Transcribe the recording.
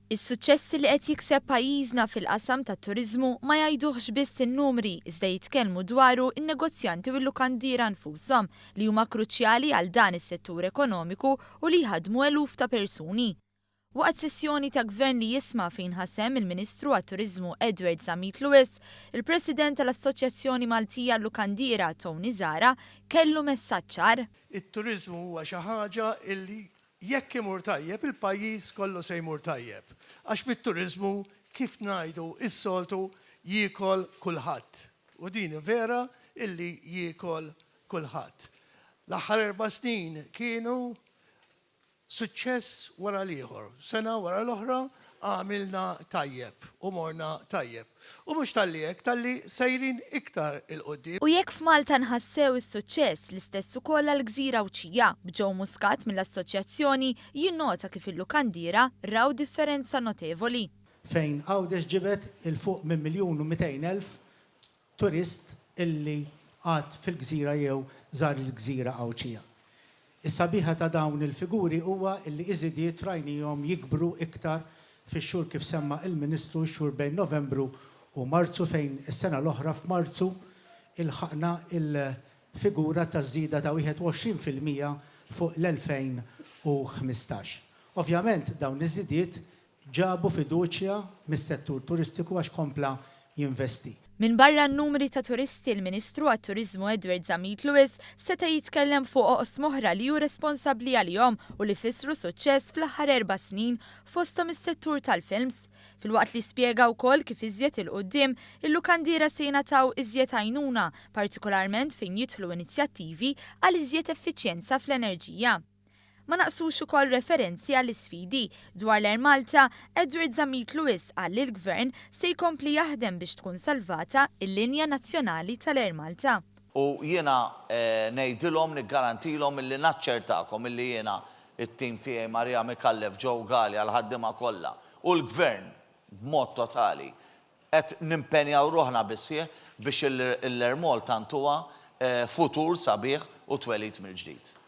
Is-suċċessi li qed jikseb pajjiżna fil-qasam tat-turiżmu ma jgħiduhx biss in-numri iżda jitkellmu dwaru n-negozjanti u l-lukandiera nfushom li huma kruċjali għal dan is-settur ekonomiku u li jħaddmu eluf ta' persuni. Waqt sessjoni ta' Gvern li Jisma' fejn ħa sehem il-Ministru għat-Turiżmu Edward Zammit Lewis, il-President tal-Assoċjazzjoni Maltija għal-Lukandiera Tony Zahra kellu messaġġ ċar. It-turiżmu huwa xi ħaġa illi Jekk imur tajjeb, il-pajjiż kollu se jmur tajjeb. Għax mit-turiżmu, kif ngħidu s-soltu, jiekol kulħadd. U din hi vera illi jiekol kulħadd. L-aħħar erba' snin kienu suċċess wara l-ieħor. Sena wara l-oħra għamilna tajjeb u morna tajjeb. U mhux talli hekk, talli sejrin iktar 'il quddiem. U jekk f'Malta nħassew is-suċċess, l-istess ukoll għall-gżira Għawdxija, b'Joe Muscat mill-Assoċjazzjoni jinnota kif il-lukandiera raw differenza notevoli. Fejn Għawdex ġibed 'il fuq minn 1,200,000 turist illi qagħad fil-gżira jew żar il-gżira Għawdxija. Is-sabiħa ta' dawn il-figuri huwa illi iż-żidiet rajnihom jikbru iktar fix-xhur kif semma il-Ministru x-xhur bejn Novembru u Marzu fejn is-sena l-oħra f'Marzu ilħaqna il-figura ta' żieda ta' 21% fuq l-2015. Ovvjament dawn iż-żidiet ġabu fiduċja mis-settur turistiku għax kompla jinvesti. Minbarra n-numri ta' turisti, il-Ministru għat-Turiżmu Edward Zammit Lewis seta' jitkellem fuq oqsma oħra li hu responsabbli għalihom u li fissru suċċess fl-aħħar erba' snin, fosthom is-settur tal-films. Filwaqt li spjega wkoll kif iżjed 'il quddiem, il-lukandiera se jingħataw iżjed għajnuna, partikolarment fejn jidħlu inizjattivi għal iżjed effiċjenza fl-enerġija. Ma naqsux ukoll referenzi għall-isfidi. Dwar l-Air Malta, Edward Zammit Lewis qal li l-Gvern se jkompli jaħdem biex tkun salvata l-linja nazzjonali tal-Air Malta. U jiena ngħidilhom, niggarantilhom illi naċċertakom illi jiena, it-tim tiegħi, Maria Micallef, Joe Galea, l-ħaddiema kollha u l-Gvern b'mod totali qed nimpenjaw ruħna bis-sħiħ biex l-Air Malta ntuha futur sabiħ u twelid mill-ġdid.